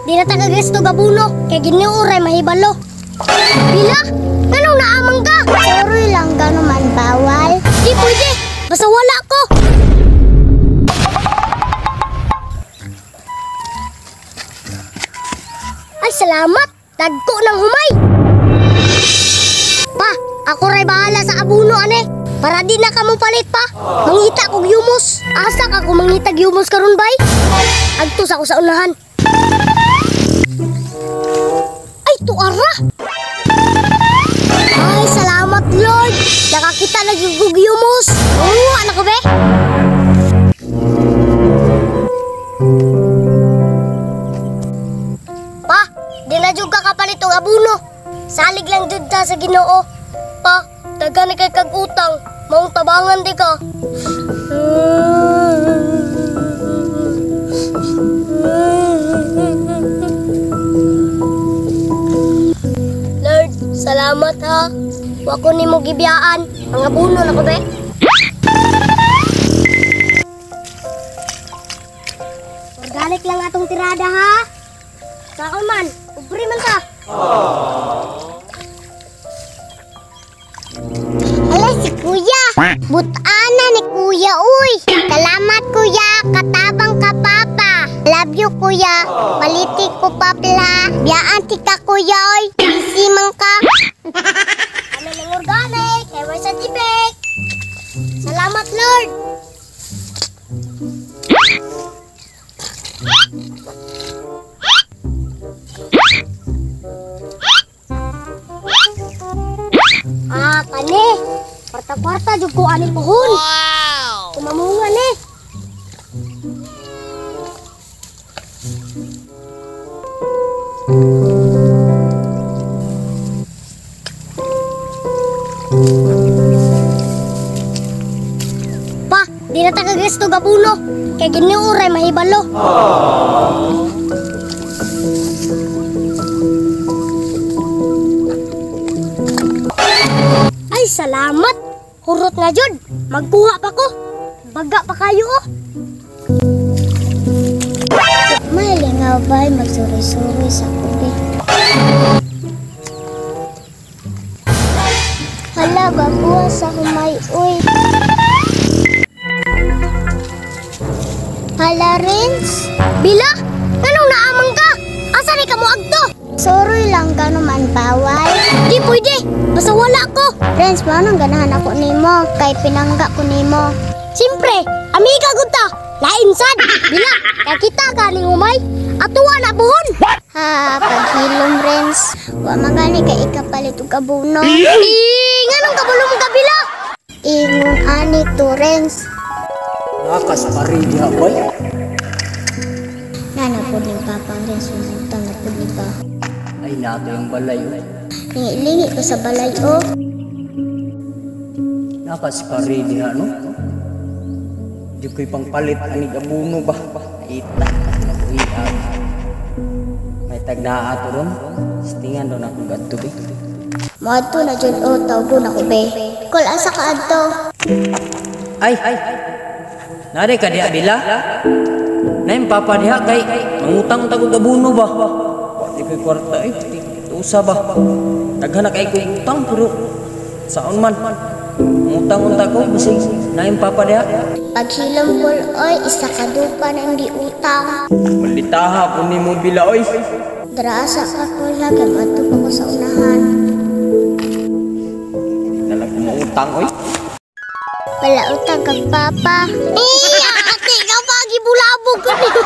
Di na tagagasto gabuno, kay Ginoo ray mahibalo. Bila? Nganong naamang ka? Suroy lang gano man bawal. Di pwede, basta wala ko. Ay, salamat. Dagko ng humay. Pa, ako ray bahala sa abuno ane. Para di na ka mo palit pa. Mangita kog yumos. Asa ka kung mangitag yumos karon bay? Agtos ako sa unahan. Ay, tuara. Ay, salamat Lord. Nakakita na gyud kog yumos. Oo, anak ko be. Pa, di na jud ka kapalit og abuno. Salig lang jud ta sa Ginoo. Pa, daghan na kay kag utang. Maong tabangan di ka. Lord, salamat ha. Wa ko nimo gibiyaan. Mga buno na ko be. Organic lang atong tirada ha. Sakon man, ubre man ta. Hala si Kuya. Butana ni Kuya uy. Salamat Kuya, katabang ka papa. Love you Kuya. Palitik ko papla. Biyaan ti ka Kuya oy. Busy man ka. Ano ng organic? Kay way sa tibek. Salamat Lord. Ah, kani. Kwarta-kwarta jud ko ani puhon. Wow. Kumamunga ni. Pa, di na ta kagasto gabuno. Kay Ginoo ray mahibalo. Ay, salamat. Hurot na jud. Magkuha pa ko. Baga pa kayo oh. May lingaw bay magsuroy-suroy sa kubi. Hala, gabuha sa humay uy. Hala, Rins. Bila, nganong naamang ka? Asa ni ka mo agto? Suroy lang gano man bawal. Di pwede, basta wala ko. Rins, mao nang ganahan ako nimo kay pinangga ko nimo. Siyempre, amiga gud ta. Lain sad. Bila, kakita ka ning humay. Atuwa na buhon. Ha, paghilom Rins. Wa man gani kay ikapalit og abono. Eh, nganong kabalo mo kabila? Ingon ani to Rins. Nakas pari diha boy. Nana pud ning papang Rins, utang na pud ni pa. Ay nato yung balay oy. Lingi-lingi ko sa balay oh. Nakas pari diha no. Di ko'y pangpalit anig abono ba. Ita nabuhian. May tag naa ato ron. Stingan daw na akong gadto be. Moadto na jud oh, tawgon ako be. Kol asa ka adto? Ay, nari ka diha bila? Naim papa diha kay mangutang ta og abono ba. Wa di ko'y kwarta eh. Usa ba? Daghan na kay ko'y utang pero saon man. Mangutang unta ko bisig naim papa diha. Paghilom kol oy, isa ka dupa nang giutang. Malitaha po nimo bila oy. Dara asa ka kol ha, kay moadto pa ko sa unahan. Dala ko mautang oy. Wala utang kag papa. Iya, ate ka pa gibulabog ko niyo.